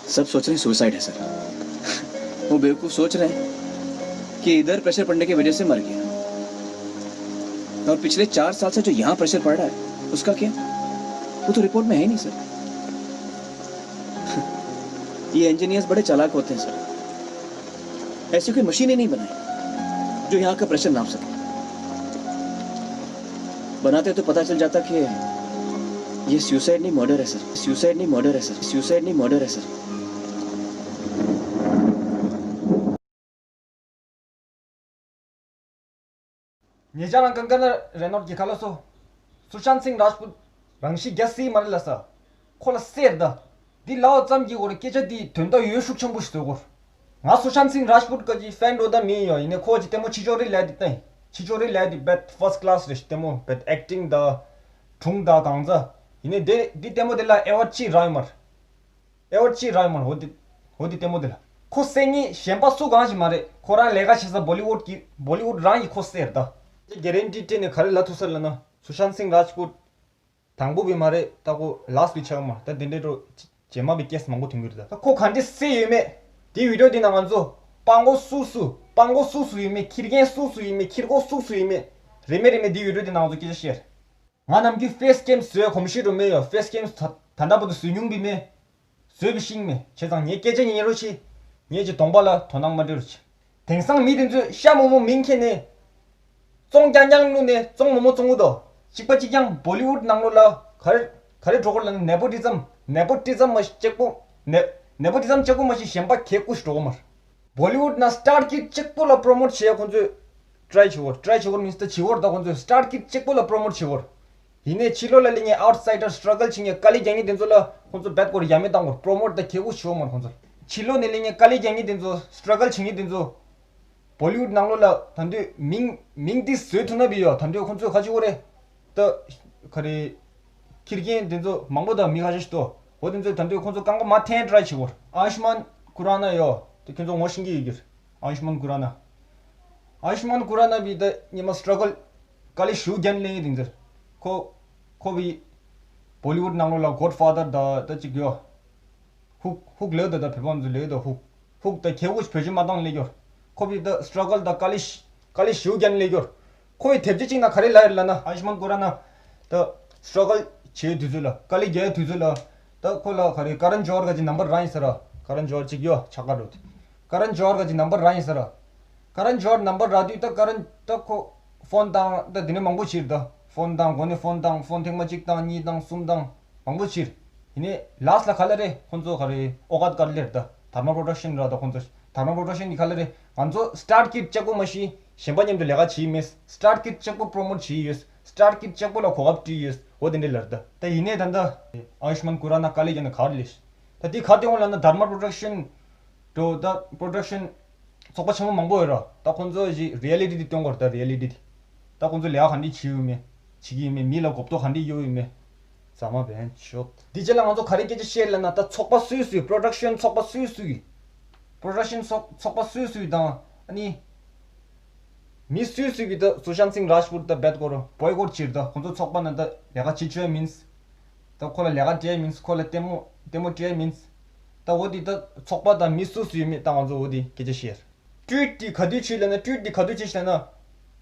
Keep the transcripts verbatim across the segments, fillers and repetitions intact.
सब सोच रहे हैं सुसाइड है सर। वो बेवकूफ सोच रहे हैं कि इधर प्रेशर पड़ने की वजह से मर गया। और पिछले चार साल से जो यहाँ प्रेशर पड़ रहा है, उसका क्या? वो तो रिपोर्ट में है ही नहीं सर। ये इंजीनियर्स बड़े चालाक होते हैं सर। ऐसी कोई मशीन ही नहीं बनाई जो यहाँ का प्रेशर नाप सके। बनाते तो पता चल जाता कि ये सुसाइड नहीं, मर्डर है सर। सुसाइड नहीं, मर्डर है सर। सुसाइड नहीं, मर्डर है सर। ཉེ་ཆར་རང་ཀང་ཀ་ན་རེ་ནོར་གྱི་ཁ་ལོ་སོ། སུ་ཤཱན་སིང་རཱཇ་པུད་རང་ཤི་རྒྱ་སི་མ་རེད་ལ་ས། ཁོ་ལ་སེར་ད། འདི་ལའོ་ཙམ་གྱི་འོར་སྐད་ཆ་འདི་དོན་དག་ཡོད་ཤུགས་ཆེན་པོ་ཞིག་བཟོ་གོ། ང་སུ་ཤཱན་སིང་རཱཇ་པུད་ཀ་གི་ཕེན་འགྲོ་ད་མིན་ཡོད། ཡིན་ནའི་ཁོ་གི་ལྟད་མོ་ཕྱི་ཕྱོགས་རི་ལས་འདི་ཏེ། ཕྱི་ཕྱོགས་རི་ལས་འདི་བེད་ཕར་སི་ཀ་ལཱ་སི་རེད། ལྟད་མོ་བེད་ཨེག་ཊིང་ད། སྒྲུང་ད་གང་ཚ། ཡིན་ནའི་འདི་འདི་ལྟད་མོ་འདི་ལ་ཨེ་ཝར་ཌི་ཅི་རག་ཡོད་མ་རེད། ཨེ་ཝར་ཌི་ཅི་རག་ཡོད་མ་རེད། འོ་འདི་འོ་འདི་ལྟད་མོ་འདི་ལ་ཁོ་སེང་ངེ་གཞན་པ་སུ་གང་ཞིག་མ་རེད། ཁོ་རང་ལས་ཀ་བྱེད་ས་བོ་ལི་ཝུཌ་ཀྱི་བོ་ལི་ཝུཌ་རང་གི་ཁོ་སེར་ད། གེ་རན་ཊི་སྤྲད་ནས་ག་རེ་ལབ་ཐུབ་ས་ལབ་ན་སུ་ཤཱན་སིང་རཱཇ་པུད། དང་པོ་བི་མ་རེད། ད་ཁོ་ལཱ་སི་བི་ཆགས་མ་ད་དེ་འདྲའི་འགྲོ། རྗེས་མ་བི་ཀེ་སི་མང་པོ་ཐོན་གྱི་རེད། ད་ཁོ་ག་འདྲ་སེ་ཡོད་མེད་དེ་བི་ཌི་ཡོ་འདི་ནང་ང་ཚོ་སྤང་གོ་སུ་སུ་སྤང་གོ་སུ་སུ་ཡོད་མེད་ཁྱི་རྒན་སུ་སུ་ཡོད་མེད་ཁྱི་རྒོ་སུ་སུ་ཡོད་མེད་རེ་མེད་རེ་མེད་དེ་བི་ཌི་ཡོ་འདི་ནང་ང་ཚོ་སྐད་ཆ་བཤད། ང་ནམ་རྒྱུན་ཕེ་སི་ཀེམ་བཟོས་གོམས་གཤིས་རུ་མེད་ཡོད། ཕེ་སི་ཀེམ་ད་ད་ལྟ་བར་དུ་བཟོས་མྱོང་བི་མེད། བཟོས་པའི་ཤིང་མེད། བྱས་ཙང་ངའི་སྐད་ཆ་ཉན་རོགས་བྱེད། ངའི་ཀྱི་གདོང་པ་ལ་དོ་སྣང་མ་སྤྲད་རོགས་བྱེད། དེང་སང་མི་དེ་ཚོས་ཤ་མོག་མོག་མིང་ཁྱེར་ནས། བཙོང་རྐྱང་རྐྱང་བླུགས་ནས་བཙོང་མོག་མོག་བཙོང་གི་འདུག་གཅིག་པ་གཅིག་རྐྱང་བོ་ལི་ཝུཌ་ནང་ལོགས་ལ་ག་རེ་ག་རེ་འགྲོ་གི་ལབ་ན་ནེ་པོ་ཊི་ཛམ། ནེ་པོ་ཊི་ཛམ་མ་གཅིག་པོ་ནེ་ནེ་པོ་ཊི་ཛམ་གཅིག་པོ་མ་ཞིག་གཞན་པ་གལ་ཁུ་ཞིག་འགྲོ་གི་མ་རེད། བོ་ལི་ཝུཌ་ནང་སི་ཊར་ཀིཌ་གཅིག་པོ་ལ་པོ་རོ་མོཊ་བྱེད་ཡ་ཁོང་ཚོས་ཊ་རའི་བྱེད་གོ། ཊ་རའི་བྱེད་གོ་མིན་སི་ད་བྱེད་གོ་ད་ཁོང་ཚོས་སི་ཊར་ཀིཌ་གཅིག་པོ་ལ་པོ་རོ་མོཊ་བྱེད་གོ། ཡིན་ནའི་ཕྱི་ལོགས་ལ་སླེབས་མཁན་ཨའུཊ་སའི་ཌར་སི་ཊ་ར་གལ་བྱེད་མཁན་དཀའ་ལས་རྒྱག་མཁན་དེ་ཚོ་ལ་ཁོང་ཚོ་རྦད་སྐོར་ཡ་མེད་བཏང་གོ། པོ་རོ་མོཊ་ད་གལ་ཁུ་བྱེད་གོ་མ་རེད་ཁོང་ཚོ། ཕྱི་ལོགས་ནས་སླེབས་མཁན་དཀའ་ལས་རྒྱག་མཁན་དེ་ཚོ་སི་ཊ་ར་གལ་བྱེད་མཁན་དེ་ཚོ། བོ་ལི་ཝུཌ་ནང་ལོགས་ལ་ད་དུང་མིང་མིང་འདི་བཟོས་ཐུབ་ན་བི་ཡོད། ད་དུང་ཁོང་ཚོས་ག་ཅི་གོ་རེད། ད་ག་རེ། ཁྱི་རྒན་དེ་ཚོ་མང་པོ་དང་མི་ཁ་ཤས་ཤིག་འདུག་འོ་དེ་ཚོས་ད་དུང་ཁོང་ཚོ་རྐང་པ་མར་འཐེན་ཊ་རའི་བྱེད་གོ། ཨ་ཡུཤ་མཱན་ཁུ་ར་ན་ཡོད། དེ་ཁྱོད་ཚོ་ངོ་ཤེས་ཀྱི་ཡོད་ཀྱི་རེད། ཨ་ཡུཤ་མཱན་ཁུ་ར་ན། ཨ་ཡུཤ་མཱན་ཁུ་ར་ན་བི་ད་ཉི་མ་སི་ཊ་ར་གལ་དཀའ་ལས་ཞེ་པོ་རྒྱག་ནས་སླེབས་མཁན་དེ་ཚོ། ཁོ་ཁོ་བི་བོ་ལི་ཝུཌ་ནང་ལོགས་ལ་གོཌ་ཕ་དར་ད་ད་ཅིག་ཡོད། ཧུག་ཧུག་ལེའུ་ད་ད་བོད་པ་ཚོ་ལེའུ་ད་ཧུག་ཧུག་ད་ཁྱེད་ཀོ་བོད་ཆས་མ་བཏང་ལེ་གྱོར། ཁོ་བི་ད་སི་ཊ་ར་གལ་ད་དཀའ་ལས་དཀའ་ལས་ཞེ་པོ་རྒྱག་ནས་ལེ་གྱོར། ཁོ་བི་དེབ་ཆ་གཅིག་ན་ག་རེ་ལབ་ཡོད་ལབ་ན་ཨ་ཡུཤ་མཱན་ཁུ་ར་ན། ད་སི་ཊ་ར་གལ་བྱེད་དུས་ཚོད་ལ་དཀའ་ལས་རྒྱག་དུས་ཚོད་ལ། ད་ཁོ་ལ་ག་རེ་ཀ་རན་ཇོ་ཧར་ག་ཅིག་ནམ་བར་རག་ཡིན་ས་ར། ཀ་རན་ཇོ་ཧར་གཅིག་ཡོད་ཆག་ག་རུ། ཀ་རན་ཇོ་ཧར་ག་ཅིག་ནམ་བར་རག་ཡིན་ས་ར། ཀ་རན་ཇོ་ཧར་ནམ་བར་རག་དུས་ད་ཀ་རན་ད་ཁོ་ཕོན་བཏང་ད་དེ་ནས་མང་པོ་བྱེད་ད། ཕོན་བཏང་གོ་ནས་ཕོན་བཏང་ཕོན་ཐེངས་མ་གཅིག་བཏང་གཉིས་བཏང་གསུམ་བཏང་། མང་པོ་ཕྱིར། ཡིན་ནའི་ལཱ་སི་ལ་ག་ལ་རེ་ཁོང་ཚོ་ག་རེ་ཨོ་ཀ་ཏི་ག་ལེར་ད་དྷར་མ་པོ་རོ་ཌག་ཤན་ར་ད་ཁོང་ཚོ་དྷར་མ་པོ་རོ་ཌག་ཤན་གྱི་ག་ལ་རེ་ང་ཚོ་སི་ཊར་ཀིཌ་གཅིག་པོ་མ་ཤི་གཞན་པ་མཉམ་དུ་ལས་ཀ་བྱེད་མེད། སི་ཊར་ཀིཌ་གཅིག་པོ་པོ་རོ་མོཊ་བྱེད་ཡོད། སི་ཊར་ཀིཌ་གཅིག་པོ་ལ་གོ་སྐབས་སྤྲད་ཡོད། འོ་དེ་འདྲ་ལར་ད་ད་ཡིན་ནའི་ད་ད་ཨ་ཡུཤ་མཱན་ཁུ་ར་ན་དཀའ་ལས་ཀྱང་ན་ག་རེ་ལས་ད་དེ་ག་དེ་འོང་ལ་ན་དྷར་མ་པོ་རོ་ཌག་ཤན་འགྲོ་ད་པོ་རོ་ཌག་ཤན་ཚོགས་པ་ཆེན་མོ་མང་པོ་ཡོད་ར། ད་ཁོང་ཚོ་ཞིག་རི་ཡ་ལི་ཊི་དེ་སྟོན་དགོས་རེད། ད་རི་ཡ་ལི་ཊི་དེ་ད་ཁོང་ཚོ་ལས་ཀ་ག་འདྲ་བྱེད་ཡོད་མེད་བྱེད་ཀྱི་ཡོད་མེད་མི་ལ་གོ་རྟོགས་ག་འདྲ་ཡོད་ཡོད་མེད། ཟ་མ་བན་ཆོད། འདི་རྗེས་ལ་ང་ཚོ་ག་རེ་སྐད་ཆ་བཤད་ལབ་ན་ད་ཚོགས་པ་སུས་སུས་པོ་རོ་ཌག་ཤན་ཚོགས་པ་སུས་སུས་ཀྱིས་པོ་རོ་ཌག་ཤན་ཚོགས་ཚོགས་པ་སུས་སུས་དང་ཨ་ནི་མི་སུས་སུས་ཀྱིས་ད་སུ་ཤཱན་སིང་རཱཇ་པུར་ད་རྦད་སྐོར་བོའི་ཀོཊ་བྱེད་ད་ཁོང་ཚོ་ཚོགས་པ་ནང་ད་ལས་ཀ་བྱེད་བཅུག་ཡ་མིན། ད་ཁོ་ལ་ལས་ཀ་སྤྲད་ཡ་མིན། ཁོ་ལ་ལྟད་མོ་ལྟད་མོ་སྤྲད་ཡ་མིན། ད་འོ་འདི་ད་ཚོགས་པ་དང་མི་སུ་སུ་ཡོད་མེད་ད་ང་ཚོ་འོ་འདི་སྐད་ཆ་བཤད། ཊུ་ཝིཊ་འདི་ག་དུས་བྱས་ལབ་ན་ཊུ་ཝིཊ་འདི་ག་དུས་བྱས་ལབ་ན།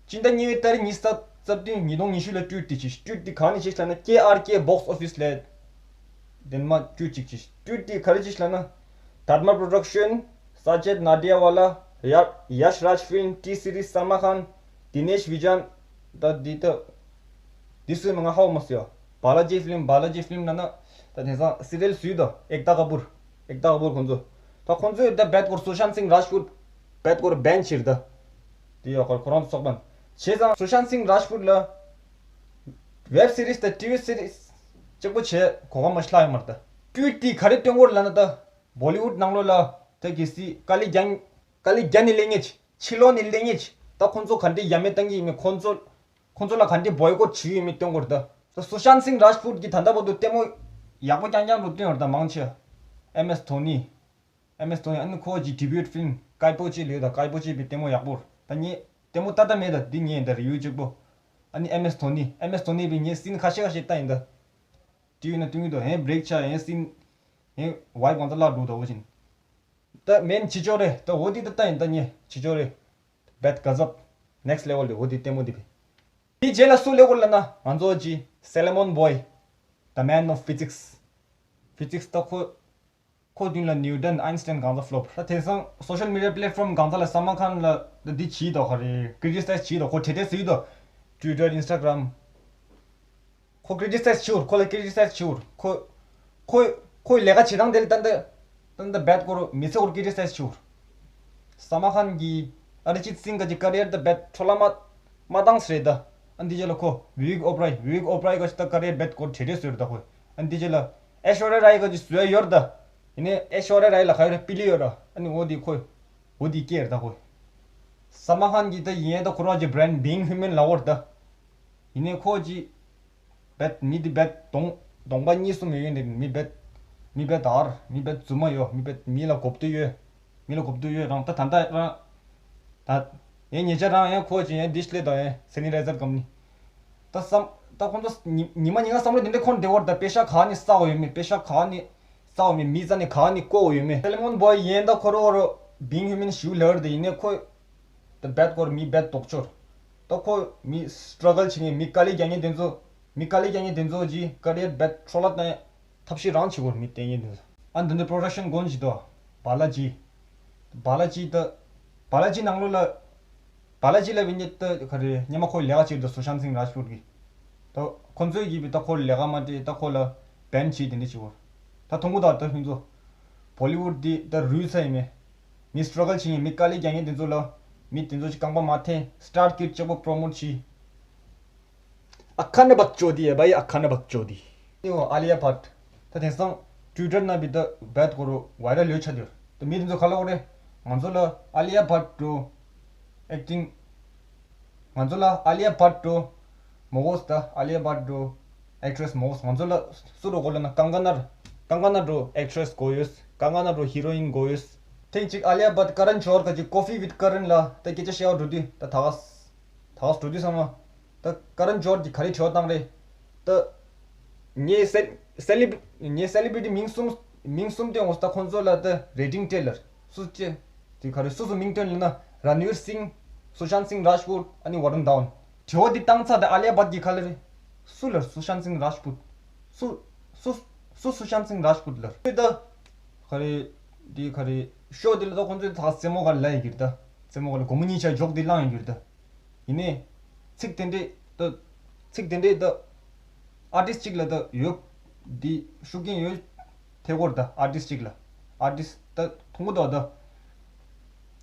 སྤྱི་ཟླ་གཉིས་པའི་ཏ་རིག་ཉི་ཤུ་རྩ་བདུན་ཉིས་སྟོང་ཉི་ཤུ་ལ་ཊུ་ཝིཊ་འདི་བྱས། ཊུ་ཝིཊ་འདི་ག་ནས་བྱས་ལབ་ན་ཀེ་ཨར་ཀེ་བོགས་ཨོ་ཕི་སི་ལས། དེ་མ་ཊུ་ཝིཊ་ཅིག་བྱས། ཊུ་ཝིཊ་འདི་ག་རེ་བྱས་ལབ་ན། དྷར་མ་པྲོ་ཌག་ཤན། ས་ཅེད་ནཱ་ཏི་ཡ་ཝ་ལ། ཡ་ཡཤ་རཱཇ་ཕིལམ། ཊི་སི་རི་ས་མ་ཁཱན། དི་ནེཤ་བི་ཇན། ད་འདི་ད། འདི་སུ་ཡིན་ང་ཧ་གོ་མ་སོང་ཡ། བྷ་ལ་ཇི་ཕིལམ། བྷ་ལ་ཇི་ཕིལམ་ན་ན། ད་དེང་སང་སི་རི་ཡལ་བཟོས་དོ་ཨེག་ཏ་ཀ་པུར། ཨེག་ཏ་ཀ་པུར་ཁོང་ཚོ། ད་ཁོང་ཚོས་ད་རྦད་སྐོར་སུ་ཤཱན་སིང་རཱཇ་པུར་རྦད་སྐོར་བྷན་བྱས་ད། དེ་ཡོད་ཁོ་ཁོ་རང་ཚོ་ཚོགས་པ་ནས། བྱས་ཙང་སུ་ཤཱན་སིང་རཱཇ་པུར་ལ་ཝེབ་སི་རིས་དང་ཊི་ཝི་སི་རིས་གཅིག་པོ་བྱས་གོ་སྐབས་མ་ཞིག་ལྷག་ཡོད་མ་རེད་ད། ཊུ་ཝིཊ་དེ་ག་རེ་སྟོན་གོ་རེད་ལབ་ན་ད། བོ་ལི་ཝུཌ་ནང་ལོགས་ལ་ད་གལ་སྲིད་དཀའ་ལས་རྒྱག་དཀའ་ལས་རྒྱག་ནས་སླེབས་མཁན་ཕྱི་ལོགས་ནས་སླེབས་མཁན་ད་ཁོང་ཚོ་ག་འདྲས་ཡ་མེད་བཏང་གི་ཡིན་མིན། ཁོང་ཚོ་ཁོང་ཚོ་ལ་ག་འདྲས་བོའི་ཀོཊ་བྱེད་ཀྱི་ཡིན་མིན་སྟོན་གོ་རེད་ད། ད་སུ་ཤཱན་སིང་རཱཇ་པུར་གྱིས་ད་ལྟ་བར་དུ་ལྟད་མོ་ཡག་པོ་རྐྱང་རྐྱང་རུ་སྟོན་ཡོད་རེད་ད་མང་ཆེ། ཨེམ་ཨེས་དྷོ་ནི། ཨེམ་ཨེས་དྷོ་ནི་ཨ་ནི་ཁོ་གི་ཌེ་བིའུ་ཕིལམ་སྐའི་པོ་ཅི་ལབ་ཡོད་ད། སྐའི་པོ་ཅི་བི་ལྟད་མོ་ཡག་པོ་རེད་ད། ངས་ལྟད་མོ་ལྟ་ལྟ་མེད་ད། འདི་ངས་ད་རི་ཝིའུ་གཅིག་པོ། ཨ་ནི་ཨེམ་ཨེས་དྷོ་ནི་ཨེམ་ཨེས་དྷོ་ནི་བི་ངས་སིན་ཁ་ཤས་ཁ་ཤས་ལྟ་ཡིན་ད། ཊི་ཝི་ན་སྟོན་གྱི་འདུག་ཧེ་བྷི་རེག་ཆགས་ཧེ་སིན། ཡིན་ཝའི་གང་ཚ་བརླག་འགྲོ་ད་འོ་བཞིན། ད་མེན་ཕྱི་ཕྱོགས་རེད། ད་འོ་དེ་ད་ལྟ་ཡིན་ད་ཉེ་ཕྱི་ཕྱོགས་རེད། བེད་ག་ཟབ་ནེགསི་ལེ་ཝལ་རེད། འོ་དེ་ལྟད་མོ་དེ་བས། དེའི་རྗེས་ལ་སུ་སླེབས་ཡོད་ལབ་ན་ང་ཚོ་གི་Solomon Boy, the man of physics. ཕི་ཛིག་སི་ད་ཁོ་ཁོ་མདུན་ལ་ནིའུ་ཊོན་ཨའིན་སི་ཊན་གང་ཚ་ཕློབ། ད་དེང་སང་སོ་ཤལ་མི་ཌི་ཡ་པི་ལེཊ་ཕོམ་གང་ཚ་ལ་སལ་མཱན་ཁཱན་ལ་ད་འདི་བྱིས་དོ་ཁ་རེ་ཀི་རི་ཊི་སའི་ཛི་བྱིས་དོ་ཁོ་དེ་དེ་སུ་ཡིད་དོ། ཊུ་ཝི་ཊར་ཨིན་སི་ཊ་གྷ་རམ། ཁོ་ཀི་རི་ཊི་སའི་ཛི་བྱེད་འུར། ཁོ་ལ་ཀི་རི་ཊི་སའི་ཛི་བྱེད་འུར། ཁོ་ཁོ་ཁོའི་ལས་ཀ་བྱེད་སྟངས་དེ་ལ་ཏན་ཏན་ཏན་ཏན་བེད་སྐོར་མི་ཚེ་སྐོར་ཀི་རི་ཊི་སའི་ཛི་བྱེད་འུར། སལ་མཱན་ཁཱན་གྱིས་ཨ་རི་ཇིད་སིང་ག་ཅིག་ཀ་རི་ཡར་ད་བེད་འཕྲོ་བརླག་མ་མ་བཏང་ས་རེད་ད། ཨ་འདི་རྗེས་ལ་ཁོ་བི་ཝིག་ཨོ་བྷི་རའི་ཝི་ཝིག་ཨོ་བྷི་རའི་ག་ཅིག་ད་ཀ་རི་ཡར་བེད་སྐོར་དྲེ་དྲེ་བཟོས་རེད་ད་ཁོས། ཨ་འདི་རྗེས་ལ་ཨེ་ཤོ་རི་ཡ་རའི་ག་ཅིག་བཟོས་ཡོད་རེད་ད། ཡིན་ནའི་ཨེ་ཤོ་རི་ཡ་རའི་ལ་ག་ཡོད་རེད་པི་ལི་ཡོད་ར། ཨ་ནི་འོ་དེ་ཁོས་འོ་དེ་སྐྱེས་རེད་ད་ཁོས། སལ་མཱན་ཁཱན་གྱིས་ད་ཡིན་ད་ཁོ་རང་གི་བྷི་རེན་ཌི་བིང་ཧིའུ་མན་ལབ་ཡོད་རེད་ད། ཡིན་ནའི་ཁོ་ཅིག་བེད་མི་དེ་བེད་གདོང་གདོང་པ་གཉིས་གསུམ་ཡོད་ཡོད་འདི་མི་བེད་མི་བེད་དར་མི་བེད་རྫུན་མ་ཡོད། མི་བེད་མི་ལ་གོ་བསྡུར་ཡོད། མི་ལ་གོ་བསྡུར་ཡོད་རང་ད་ད་ད་རང་ད་ཡང་ཉེ་ཆར་རང་ཡང་ཁོ་ཅིག་ཡང་ཌིཤ་ལས་དང་ཡང་སེ་ནི་ཊའི་ཛར་སྒམ་ནི་ད་བསམ་ད་ཁོང་ཚོ་ཉི་ཉི་མ་ཉི་ང་བསམ་བློ་དེ་འདྲ་ཁོང་བདེ་བར་ད་པེ་ཤ་ག་ནི་ས་འོ་ཡོད་མེད། པེ་ཤ་ག་ནི་ས་འོ་མེད། མི་ས་ནི་ག་ནི་ཀོ་འོ་ཡོད་མེད། སོ་ལོ་མོན་བོའི་ཡན་ད་ཁོ་རོ་རོ་བིང་ཧིའུ་མན་ཞུ་ལར་དེ་ཡིན་ནའི་ཁོ། ད་བེད་སྐོར་མི་བེད་དོག་ཆོར། ད་ཁོ་མི་སི་ཊྲ་གལ་བྱེད་མཁན་མི་དཀའ་ལས་རྒྱག་མཁན་དེ་ཚོ་མི་དཀའ་ལས་རྒྱག་མཁན་དེ་ཚོ་གྱིས་ཀ་རི་ཡར་བེད་འཕྲོ་བརླག་བཏང་ཐབས་ཤེས་རང་བྱེད་དགོས་མི་བསྟེན་མཁན་དེ་ཚོ། ཨ་འདི་འདི་པྲོ་ཌག་ཤན་དགོན་ཞིག་འདུག་བ་ལ་ཇི། བ་ལ་ཇི་ད། བ་ལ་ཇི་ནང་ལོགས་ལ། བ་ལ་ཇི་ལ་བིན་ཉེ་ད་ག་རེ་སྙེ་མ་ཁོའི་ལས་ཀ་བྱེད་འདུག་སུ་ཤཱན་སིང་རཱཇ་པུར་གི། ད་ཁོ་ཚོས་ཀྱིས་ད་ཁོར་ལས་ཀ་མ་སྤྲད། ད་ཁོ་ལ་བེན་བྱས་དེ་འདྲ་བྱེད་དགོས། ད་མཐོང་གི་འདུག་ད་ཁྱོད་ཚོ། བོ་ལི་ཝུཌ་འདི་ད་རུལ་ཚར་ཡིན་མེད། མི་སི་ཊྲ་གལ་བྱེད་མཁན་མི་དཀའ་ལས་རྒྱག་མཁན་དེ་ཚོ་ལ་མི་དེ་ཚོ་ཞིག་རྐང་པ་མ་འཐེན། སི་ཊར་ཀིཌ་གཅིག་པོ་པྲོ་མོཊ་བྱས། ཨ་ཁ་ན་བག་ཅོ་དི་ཡ་བ་ཡ་ཨ་ཁ་ན་བག་ཅོ་དི། ཨ་ལི་ཡ་བྷཊ། ད་དེང་སང་ཊུ་ཝི་ཊར་ནང་བི་ད་བེད་སྐོར་བའི་རལ་ཡོད་ཆགས་འདུག་ད་མི་དེ་ཚོ་ག་ལ་འོ་རེད། ང་ཚོ་ལ་ཨ་ལི་ཡ་བྷཊ་འགྲོ། ཨེག་ཊིང་། ང་ཚོ་ལ་ཨ་ལི་ཡ་བྷཊ་འགྲོ། མོ་གོས་ད་ཨ་ལི་ཡ་བྷཊ་འགྲོ། ཨེག་ཊྲེ་སི་མོ་གོས། ང་ཚོ་ལ་སུ་རུ་གོ་ལ་ན་ཀང་ཀ་ན་རུ། ཀང་ཀ་ན་རུ་ཨེག་ཊྲེ་སི་གོ་ཡོད། ཀང་ཀ་ན་རུ་ཧི་རོ་ཡིན་གོ་ཡོད། ཐེངས་གཅིག་ཨ་ལི་ཡ་བྷཊ་ཀ་རན་ཇོ་ཧར་ག་ཅིག་Coffee with Karan ལ་ད་སྐད་ཆ་བཤད་པ་འགྲོ་དུས་ད་ད་ག་ད་ག་འགྲོ་དུས་ཚང་མ། ད་ཀ་རན་ཇོ་ཧར་གྱིས་ག་རེ་དྲི་བ་བཏང་རེད། ད། ངའི་སེ་སེ་ལི་ངའི་སེ་ལི་བི་རི་ཊི་མིང་གསུམ་མིང་གསུམ་བཏོན་འོང་ད་ཁོང་ཚོ་ལ་ད་རེ་ཊིང་སྤྲད་ལར། སུ་སྤྲད། དེ་ག་རེ་སུ་སུ་མིང་བཏོན་ལབ་ན་རན་ཝིར་སིང་། སུ་ཤཱན་སིང་རཱཇ་པུར། ཨ་ནི་ཝ་རུན་དཱ་ཝན། དྲི་བ་འདི་བཏང་ཚར་ད་ཨ་ལི་ཡ་བྷཊ་གྱིས་ག་ལེ་རེད། སུ་ལར་སུ་ཤཱན་སིང་རཱཇ་པུར། སུ་སུ་སུ་སུ་ཤཱན་སིང་རཱཇ་པུར་ལར། ད་ག་རེ། འདི་ག་རེ། ཤོ་འདི་ལ་ད་ཁོང་ཚོས་ད་རྩེད་མོ་ག་ལ་ཡི་གིར་ད། རྩེད་མོ་ག་ལ་སྒོར་མོ་གཉིས་ཆ་འཇོག་འདི་བླངས་ཡི་གིར་ད། ཡིན་ནའི། ཚིག་དེ་འདྲས་ད། ཚིག་དེ་འདྲས་ད། ཨར་ཊིསི་གཅིག་ལ་ད་ཡོད། འདི་ཤུགས་རྐྱེན་ཡོད། ཐེ་གོར་ད་ཨར་ཊིསི་གཅིག་ལ། ཨར་ཊིསི་ད་མཐོང་གི་འདུག་ད།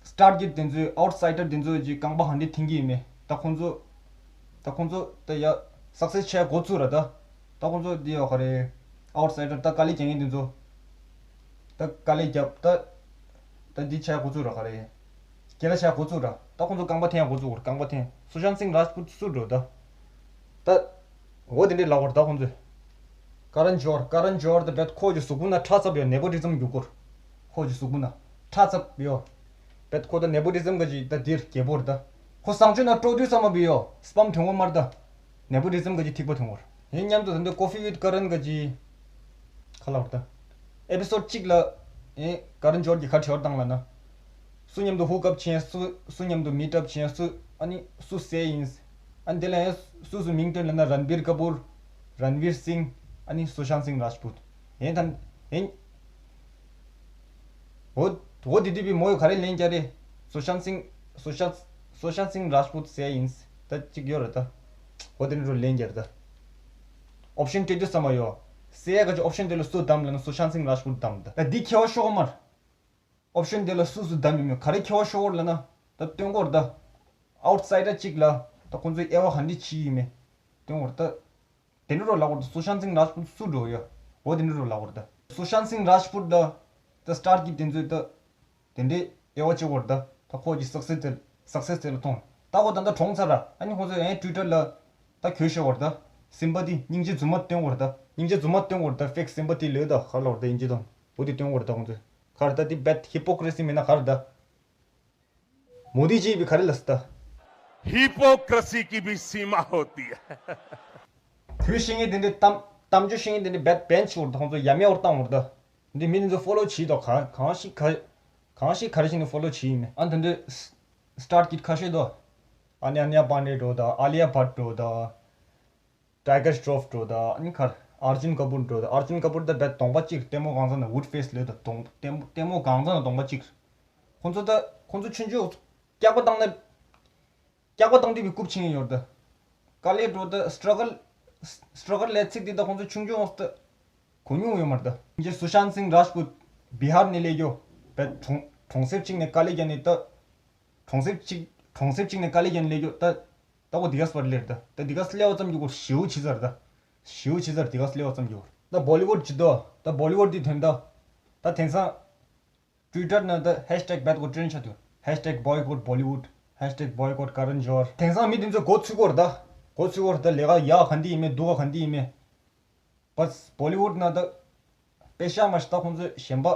སི་ཊར་ཀིཌ་དེ་ཚོས་ཨའུཊ་སའི་ཌར་དེ་ཚོས་ཀྱི་རྐང་པ་ག་འདྲས་འཐེན་གི་ཡིན་མེད་ད་ཁོང་ཚོ། ད་ཁོང་ཚོ་ད་ཡ་སག་སེ་སི་ཆགས་འགོ་ཚུགས་ར་ད། ད་ཁོང་ཚོ་འདི་ཡོད་ག་རེད། ཨའུཊ་སའི་ཌར་ད་དཀའ་ལས་རྒྱག་མཁན་དེ་ཚོ། ད་དཀའ་ལས་རྒྱབ་ད། ད་འདི་ཆགས་འགོ་ཚུགས་ར་ག་རེད། སྐད་ལ་ཆགས་འགོ་ཚུགས་ར། ད་ཁོང་ཚོ་རྐང་པ་འཐེན་འགོ་ཚུགས་ར་རྐང་པ་འཐེན། སུ་ཤཱན་སིང་རཱཇ་པུར་སུ་འགྲོ་ད། ད། འོ་དེ་འདྲས་ལབ་པ་རེད་ད་ཁོང་ཚོས། ཀ་རན་ཇོ་ཧར་ཀ་རན་ཇོ་ཧར་ད་བེད་ཁོ་གི་གཟུགས་པོ་ན་ཁྲག་ཚབ་ཡོད་ནེ་པོ་ཊི་ཛམ་རྒྱུག་གོ་ར། ཁོ་གི་གཟུགས་པོ་ན་ཁྲག་ཚབ་ཡོད། བེད་ཁོ་ད་ནེ་པོ་ཊི་ཛམ་ག་ཅིག་ད་འདིར་རྒྱལ་པོ་རེད་ད། ཁོ་གསང་སྤྱོད་ན་སྤྲོ་དུས་ཙམ་པ་བི་ཡོད་སི་པམ་དོན་གོ་མར་ད། ནེ་པོ་ཊི་ཛམ་ག་ཅིག་ཐིག་པ་ཐོན་གོ་ར། ཡིན་མཉམ་དུ་ད་འདི་ཀོ་ཕི་ཝིད་ཀ་རན་ག་ཅིག་ཁ་ལག་རེད་ད། ཨེ་པི་སོཌ་གཅིག་ལ། ཨེ་ཀ་རན་ཇོ་ཧར་གྱིས་ག་དྲི་བ་བཏང་ལབ་ན། སུ་མཉམ་དུ་ཧུག་ཨབ་བྱས་སུ་སུ་མཉམ་དུ་མིཊ་ཨབ་བྱས་སུ་ཨ་ནི་སུ་སེ་ཡིན། ཨ་ནི་དེ་ལ་ཡང་སུ་སུ་མིང་བཏོན་ལབ་ན་རན་བིར་ཀ་པུར། རན་བིར་སིང་། ཨ་ནི་སུ་ཤཱན་སིང་རཱཇ་པུར། ཡིན་ད་ཡིན། འོ་འོ་དེ་དུས་བི་མོ་ཡོ་ག་རེ་ལན་རྒྱག་རེད། སུ་ཤཱན་སིང་སུ་ཤཱན་སུ་ཤཱན་སིང་རཱཇ་པུར་སེ་ཡིན། ད་གཅིག་ཡོད་རེད་ད། འོ་དེ་ནི་རུ་ལན་རྒྱག་རེད་ད། ཨོབ་ཤན་སྤྲད་དུས་ཙམ་པ་ཡོད། སེ་ཡ་ག་ཅིག་ཨོབ་ཤན་དེ་ལ་སུ་བདམས་ལབ་ན་སུ་ཤཱན་སིང་རཱཇ་པུར་བདམས་ད། ད་འདི་ཁྱད་པར་ཤོར་མར། ཨོབ་ཤན་དེ་ལ་སུ་སུ་བདམས་ཡོད་མེད་ག་རེ་ཁྱད་པར་ཤོར་ལབ་ན། ད་སྟོན་གོ་ར་ད། ཨའུཊ་སའི་ཌར་གཅིག་ལ་ད་ཁོང་ཚོའི་དབྱེ་བ་ག་འདྲ་ཕྱེ་ཡོད་མེད་སྟོན་གོ་ར་ད། དེ་འདྲ་རོ་ལབ་གོ་ར་ད། སུ་ཤཱན་སིང་རཱཇ་པུར་སུ་འགྲོ་ཡོད། འོ་དེ་འདྲ་རོ་ལབ་གོ་ར་ད། སུ་ཤཱན་སིང་རཱཇ་པུར་ད། ད་སི་ཊར་ཀིཌ་དེ་ཚོས་ད། དེ་འདྲའི་དབྱེ་བ་ཕྱེ་གོ་ར་ད། ད་ཁོ་གི་སག་སེ་སི་དེ་ལ་སག་སེ་སི་དེ་ལ་མཐོང་། ད་ཁོ་ད་ལྟ་གྲོངས་ཚར་ར། ཨ་ནི་ཁོང་ཚོས་ཨེ་ཊུ་ཝི་ཊར་ལ་ད་གྱོད་བཤད་གོ་ར་ད། སིམ་པ་ཐི་སྙིང་རྗེ་རྫུན་མ་སྟོན་གོ་ར་ད། སྙིང་རྗེ་རྫུན་མ་སྟོན་གོ་ར་ད། ཕེག་སིམ་པ་ཐི་ལོས་ད་ག་རེ་ལབ་ར་ད་དབྱིན་ཇི་དང་། འོ་དེ་སྟོན་གོ་ར་ད་ཁོང་ཚོས། ག་རེ་ད་དེ་བེད་ཧི་པོ་ཀི་རེ་སི་མིན་ན་ག་རེ་ད། མོ་དི་ཇི་བི་ག་རེ་ལབ་སི་ད། हिपोक्रेसी की भी सीमा होती है। གུས་ཤེས་ངེས་དེ་འདྲའི་གཏམ་གཏམ་རྒྱུད་ཤེས་ངེས་དེ་འདྲའི་བེད་བེན་ཆུ་བར་དུ་ཁོང་ཚོ་ཡ་མེད་བར་བཏང་བར་དུ། འདི་མི་འདི་ཚོ་ཕོ་ལོ་བྱེད་དོ། གང་གང་ཞིག་ག་གང་ཞིག་ག་རེ་ཞིག་ནི་ཕོ་ལོ་བྱེད་ཡིན་མེད། ཨ་འདི་འདྲའི་སི་སི་ཊར་ཀིཌ་ཁ་ཤས་དོ། ཨ་ནི་ཨ་ནི་ཡ་པཱན་ཌེ་འགྲོ་དང་། ཨ་ལི་ཡ་བྷཊ་འགྲོ་དང་། ཊའི་གར་ཤྲོཕ་འགྲོ་དང་། ཨ་ནི་ཁར་ཨར་ཇུན་ཀ་པུར་འགྲོ་དང་། ཨར་ཇུན་ཀ་པུར་ད་བད་གདོང་པ་གཅིག་ལྟད་མོ་གང་ཚང་ན་ཝུཌ་ཕེ་སི་ལོས་དང་། གདོང་ལྟད་མོ་ལྟད་མོ་གང་ཚང་ན་གདོང་པ་གཅིག་ཁོང་ཚོ་ད་ཁོང་ཚོ་ཆུང་ཆུང་སྐྱག་པ་བཏང་ན། སྐྱག་པ་བཏང་དུས་པའི་རྐུབ་ཆིངས་ཡོད་ད། དཀའ་ལས་འགྲོ་ད། སི་ཊྲ་གལ་སི་ཊྲ་གལ་ལས་ཚིག་འདི་ད་ཁོང་ཚོ་ཆུང་ཆུང་འོག་ད་གོ་མྱོང་ཡོད་མ་རེད་ད། ཁྱེད་སུ་ཤཱནྟ་སིང་རཱཇ་པུཊ་བི་ཧར་ནས་སླེབས་རྒྱུ། བད་གྲོང་གྲོང་གསེབ་གཅིག་ནས་དཀའ་ལས་བརྒྱབ་ནས་ད། གྲོང་གསེབ་གཅིག་གྲོང་གསེབ་གཅིག་ནས་དཀའ་ལས་བརྒྱབ་ནས་སླེབས་རྒྱུ་ད། ད་ཁོ་འདི་ག་སི་པར་སླེབས་རེད་ད། ད་འདི་ག་སི་སླེབས་པ་ཙམ་གྱིས་ཁོ་ཞེ་པོ་ཕྱི་ཚར་ད། ཞེ་པོ་ཕྱི་ཚར། འདི་ག་སི་སླེབས་པ་ཙམ་གྱིས་ཁོ། ད་བོ་ལི་ཝུཌ་ཇི་ལྟོ། ད་བོ་ལི་ཝུཌ་འདི་དོན་ད། ད་དེང་སང་ཊུ་ཝི་ཊར་ནང་ད་ཧེཤ་ཊེག་བད་ཁོ་ཊྲེནཌ་ཆགས་འདུག་ཧེཤ་ཊེག་བོའི་ཀོཊ་བོ་ལི་ཝུཌ། ཧེཤ་ཊེག་བོའི་ཀོཊ་ཀ་རན་ཇོ་ཧར། དེང་སང་མི་འདི་ཚོ་མགོ་ཚོས་ཀྱི་ཡོད་རེད་ད། མགོ་ཚོས་ཀྱི་ཡོད་རེད་ད། ལས་ཀ་ཡག་ག་འདི་ཡིན་མེད། སྡུག་ག་ག་འདི་ཡིན་མེད། བ་བོ་ལི་ཝུཌ་ནང་ད་པེ་ཤག་མ་ཤི་ད་ཁོང་ཚོས་གཞན་པ།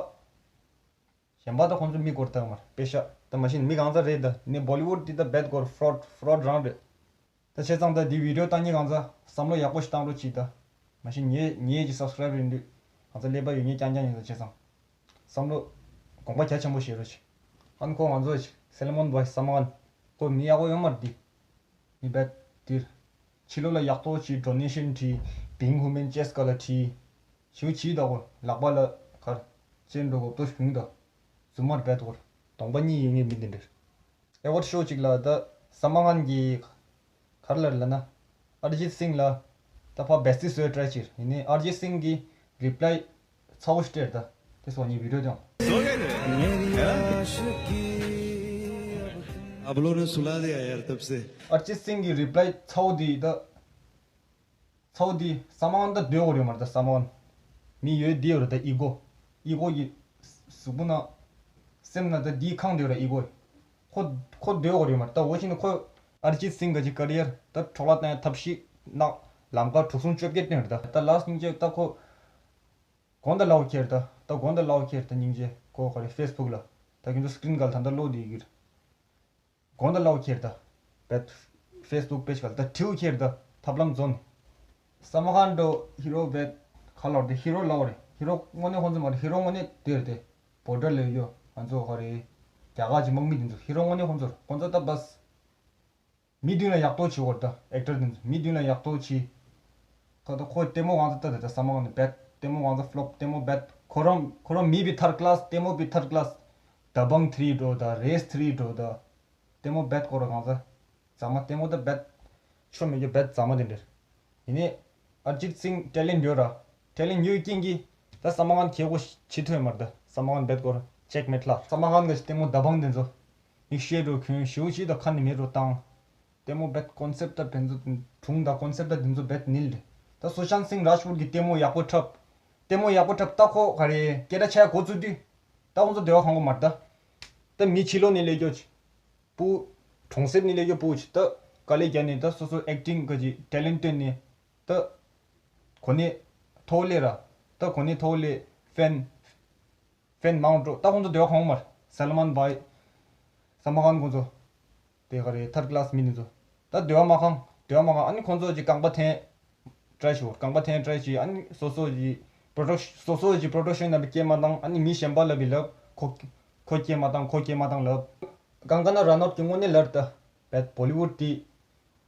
གཞན་པ་ད་ཁོང་ཚོ་མི་སྐོར་ལྟ་གི་མ་རེད། པེ་ཤག་ད་མ་གཞི་ནས་མི་གང་ཚ་རེད་ད། ནི་བོ་ལི་ཝུཌ་འདི་ད་བད་སྐོར་ཕོ་རོཌ་ཕོ་རོཌ་རང་རེད། ད་བྱས་ཙང་ད་འདི་བི་ཌི་ཡོ་ལྟ་མཁན་གང་ཚ་བསམ་བློ་ཡག་པོ་ཞིག་བཏང་རོགས་གྱིས་ད། མ་གཞི་ངའི་ངའི་གི་སབ་སི་ཀ་རའིབ་ཡིན་དུས་གང་ཚ་ཀླད་པ་ཡོད་མཁན་རྐྱང་རྐྱང་ཡིན་ད། བྱས་ཙང་བསམ་བློ་དགོངས་པ་རྒྱ་ཆེན་པོ་བཞེས་རོགས་གྱིས། ཨ་ནི་ཁོ་ང་ཚོ་ཅིག་སེ་ལ་མོན་བྷོ་ཡི་སི་ས་མ་ཁན། ཁོ་མི་ཡག་པོ་ཡོད་མ་རེད་འདི། མི་བད་འདིར། ཕྱི་ལོགས་ལ་ཡག་ཐོག་ཅིག་ཌོ་ནེ་ཤན་བྲིས། བིང་ཧུ་མན་ཅེ་སི་ཀ་ལ་བྲིས། ཞུ་བྱིས་ད་གོ་ལག་པ་ལ་གར་ཅན་འགྲོ་གོ་ཏོ་ཤུང་ད། རྫུན་མར་བད་གོ་གདོང་པ་གཉིས་ཡོད་ངེས་མི་འདི་འདྲ། ཨེ་ཝར་ཌ་ཤོ་ཅིག་ལ་ད་ས་མ་ཁན་གྱི་གར་ལ་ལ་ན་ཨར་ཇིད་སིང་ལ་ད་ཕ་བེ་སི་ཊི་བཟོས་ཊ་རའི་བྱིར། ཡིན་ནའི་ཨར་ཇིད་སིང་གི་རི་པི་ལའི་ཚ་བོ་ཞིག་སྤྲད་ད། དེ་སོགས་ངས་བི་ཌི་ཡོ་དེ་ཡང་། आप लोगों ने सुला दिया यार तब से। ཨར་ཇིད་སིང་གི་རི་པི་ལའི་ཚ་བོ་དེ་ད། ཚ་བོ་དེ་ས་མ་ཁན་ད་སྡོད་དགོས་རེད་མ་རེད་ད། ས་མ་ཁན་མི་ཡོད་དེ་ཡོད་རེད་ད། ཨི་གོ་ཨི་གོ་གི་གཟུགས་པོ་ན་སེམས་ན་ད་དེའི་ཁང་དེ་ཡོད་རེད། ཨི་གོ་ཁོ་ཁོ་སྡོད་དགོས་རེད་མ་རེད་ད། འོ་ཞིག་ནི་ཁོ་ཨར་ཇིད་སིང་ག་ཅིག་ཀ་རི་ཡར་ད་འཕྲོ་བརླག་བཏང་ཡ་ཐབས་ཤིག་ནག་ལམ་ཁ་དྲུག་གསུམ་བཅོ་བརྒྱད་བཏོན་རེད་ད། ད་ལ་སི་ཊི་སྙིང་རྗེ་ད་ཁོ་དགོང་དག་ལའོ་ཁྱེར་ད། ད་དགོང་དག་ལའོ་ཁྱེར་ད་སྙིང་རྗེ་ཁོ་ག་རེ་ཕེ་སི་བུག་ལ་ད་ཁྱོད་ཚོ་སི་ཀི་རིན་ག་ལ་ད་ད་ལོ་དེ་གིར། དགོང་དག་ལའོ་ཁྱེར་ད། བད་ཕེ་སི་བུག་པེ་ཇི་ག་ལ་ད་དྲིའུ་ཁྱེར་ད་ཐབས་ལམ་བཟོ་ནས། ས་མ་ཁན་འགྲོ་ཧི་རོ་བད་ག་ལོར་དེ་ཧི་རོ་ལའོ་རེད། ཧི་རོ་དངོས་གནས་ཁོང་ཚོ་མ་རེད། ཧི་རོ་དངོས་གནས་དེ་རེད་དེ། བོར་ཌར་ལ་ཡོད་ང་ཚོ་ག་རེ་རྒྱ་གར་གྱི་དམག་མི་དེ་ཚོ་ཧི་རོ་དངོས་གནས་ཁོང་ཚོ་རེད། ཁོང་ཚོ་ད་བས། མི་མདུན་ལ་ཡག་ཐོག་བྱེད་དགོས་རེད་ད། ཨེག་ཊར་དེ་ཚོ་མི་མདུན་ལ་ཡག་ཐོག་བྱེད། ཁ་ད་ཁོ་ལྟད་མོ་གང་ཚ་ལྟ་དེ་ད་ས་མ་ཁན་ནི་བད། ལྟད་མོ་གང་ཚ་ཕི་ལོབ། ལྟད་མོ་བད། ཁོ་རང་ཁོ་རང་མི་བི་ཐར་ཌ་ཀི་ལཱ་སི། ལྟད་མོ་བི་ཐར་ཌ་ཀི་ལཱ་སི། དཱ་བང་ཐི་རི་འགྲོ་ད། རེས་ཐི་རི་འགྲོ་ད། ལྟད་མོ་བད་ཁོ་རང་གང་ཚ་རྫ་མ། ལྟད་མོ་ད་བད་ཆོ་མེད་རྒྱུ་བད་རྫ་མ་དེ་འདྲ། ཡིན་ནའི་ཨར་ཇིད་སིང་ཊེ་ལེན་ཊི་ཡོད་ར། ཊེ་ལེན་ཊི་ཡོད་རྐྱེན་གྱིས་ད་ས་མ་ཁན་ཁྱེད་ཁོ་བྱེད་ཐུབ་ཡོད་མ་རེད་ད། ས་མ་ཁན་བད་ཁོ་རང་ཅེག་མེད་ལ། ས་མ་ཁན་ག་ཅིག་ལྟད་མོ་དཱ་བང་དེ་ཚོ་མིག་ཤེས་འགྲོ་ཁྱོད་ཞེ་པོ་ཅིག་ད་ཁ་ནས་མེད་འགྲོ་བཏང་། ལྟད་མོ་བད་ཀོན་སེབ་ཊ་ད་དེ་ཚོ་སྒྲུང་དང་ཀོན་སེབ་ཊ་ད་དེ་ཚོ་བད་ནིལ་རེད། ད་སུ་ཤཱནྟ་སིང་རཱཇ་པུཊ་གི་ལྟད་མོ་ཡག་པོ་འཁྲབ། ལྟད་མོ་ཡག་པོ་འཁྲབ་ད་ཁོ་ག་རེ་སྐད་གྲགས་ཆགས་འགོ་བཙུགས་དུས། ད་ཁོང་ཚོ་སྡེ་བ་གང་གོ་མ་རེད་ད། ད་མི་ཕྱི་ལོགས་ནས་སླེབས་རྒྱུ་ཅིག་སྤུ། གྲོང་གསེབ་ནས་སླེབས་རྒྱུ་སྤུ་ཅིག་ད་དཀའ་ལས་བརྒྱབ་ནས་ད་སོ་སོ་ཨེག་ཊིང་ག་ཅིག་ཊེ་ལེན་ཊི་བཏོན་ནས། ད་གོ་གནས་མཐོ་པོ་སླེབས་ར། ད་གོ་གནས་མཐོ་པོ་སླེབས། ཕེན་ཕེན་མང་འགྲོ། ད་ཁོང་ཚོ་སྡེ་བ་གང་གོ་མ་རེད། སེ་ལ་མོན་བྷོ་ཡི། ས་མ་ཁན་ཁོང་ཚོ། དེ་ག་རེ་ཐར་ཌ་ཀི་ལཱ་སི་མི་དེ་ཚོ། ད་སྡེ་བ་མ་ཁན་སྡེ་བ་མ་ཁན། ཨ་ནི་ཁོང་ཚོ་ཅིག་རྐང་པ་འཐེན་ཊ་རའི་བྱེད། རྐང་པ་འཐེན་ཊ་རའི་བྱེད། ཨ་ནི་སོ་སོ་ཅིག་པོ་རོ་ཌག་སོ་སོ་ཅིག་པོ་རོ་ཌག་ཤན་རྣམ་པ་སྐྱེལ་མ་བཏང་། ཨ་ནི་མི་གཞན་པ་ལ་བི་ལབ། ཁོ་ཁོ་སྐྱེལ་མ་བཏང་། ཁོ་སྐྱེལ་མ་བཏང་ལབ། གང་ག་ན་ར་ནོཊ་གི་དངོས་གནས་ལར་ད། བད་བོ་ལི་ཝུཌ་དེ།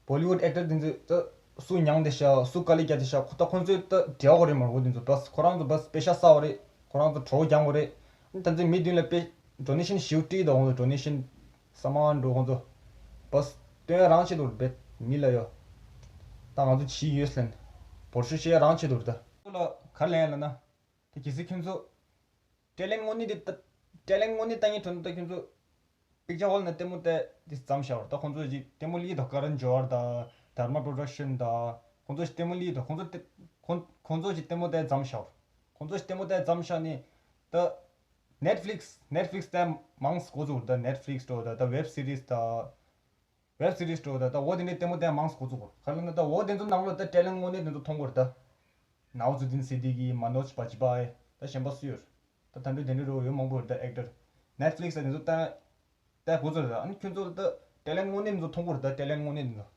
བོ་ལི་ཝུཌ་ཨེག་ཊར་དེ་ཚོ་ད་སུ་མྱངས་དེ་ཤག་སུ་དཀའ་ལས་བརྒྱབ་དེ་ཤག་ཁོ་ད་ཁོང་ཚོའི་ད་འབྲེལ་བ་རེད་མ་རེད། འོ་དེ་ཚོ་བས་ཁོ་རང་ཚོ་བས་པེ་ཤ་ཟ་བ་རེད། ཁོ་རང་ཚོ་གྲོགས་རྒྱག་དགོས་རེད། ཨ་ནི་ད་ཚོའི་མི་མདུན་ལ་པེ་ཌོ་ནེ་ཤན་ཞིག་སྤྲད་དང་། ཁོང་ཚོ་ཌོ་ནེ་ཤན་ས་མ་ཁན་འགྲོ་ཁོང་ཚོ་བས་སྟོན་ཡ་རང་ཆེད་དུ་བས་མི་ལ་ཡོད། ད་ང་ཚོ་ཇི་ཡོད་ལན་བོར་ཤུ་བཤད་ཡ་རང་ཆེད་དུ་རེད་ད། ཁོ་ལ་ག་རེ་ལན་ལ་ན། ད་གལ་སྲིད་ཁྱོད་ཚོ་ཊེ་ལེན་ཊི་དངོས་གནས་དེ་ད་ཊེ་ལེན་ཊི་དངོས་གནས་ལྟ་ངན་དོན་ད་ཁྱོད་ཚོ། པིག་ཅར་ཧོལ་ནང་ལྟད་མོ་ལྟ་དེ་ཙམ་བཞག་པར། ད་ཁོང་ཚོ་ཅིག་ལྟད་མོ་ལི་དང་ཀ་རན་ཇོ་ཧར་དང་དྷར་མ་པྲོ་ཌག་ཤན་དང་ཁོང་ཚོ་ཅིག་ལྟད་མོ་ལི་དང་ཁོང་ཚོ་ལྟད་ཁོང་ཁོང་ཚོ་ཅིག་ལྟད་མོ་ལྟ་ཙམ་བཞག་པར། ཁོང་ཚོ་ཅིག་ལྟད་མོ་ལྟ་ཙམ་བཞག་ནས་ད་ནེཊ་ཕི་ལིག་སི་ནེཊ་ཕི་ལིག་སི་ལྟ་མང་སི་འགོ་བཙུགས་པར། ད་ནེཊ་ཕི་ལིག་སི་འགྲོ་ད་ད་ཝེབ་སི་རིས་དང་ཝེབ་སི་རིས་འགྲོ་ད་ད་འོ་དེ་འདྲའི་ལྟད་མོ་ལྟ་མང་སི་འགོ་བཙུགས་པར། ག་རེ་ལབ་ན་ད་འོ་དེ་ཚོ་ནང་ལོགས་ད་ཊེ་ལེན་ཊི་དངོས་གནས་དེ་ཚོ་མཐོང་གི་རེད་ད། ནའོ་ཛུ་དིན་སི་དི་ཀི། མ་ནོཇ་བྷ་ཇི་པཱ་ཡི། ད་གཞན་པ་སུ་ཡོད། ད་ད་འདྲ་དེ་འདྲ་རོ་ཡོད་མང་པོ་རེད་ད། ཨེག་ཊར་ནེཊ་ཕི་ལིག་སི་ལ་དེ་ཚོ་ལྟ་ལྟ་འགོ་ཚུགས་རེད་ད། ཨ་ནི་ཁྱོད་ཚོ་ད་ཊེ་ལེན་ཊི་དངོས་གནས་དེ་ཚོ་མཐོང་གི་རེད་ད། ཊེ་ལེན་ཊི་དངོས་གནས་དེ་ཚོ།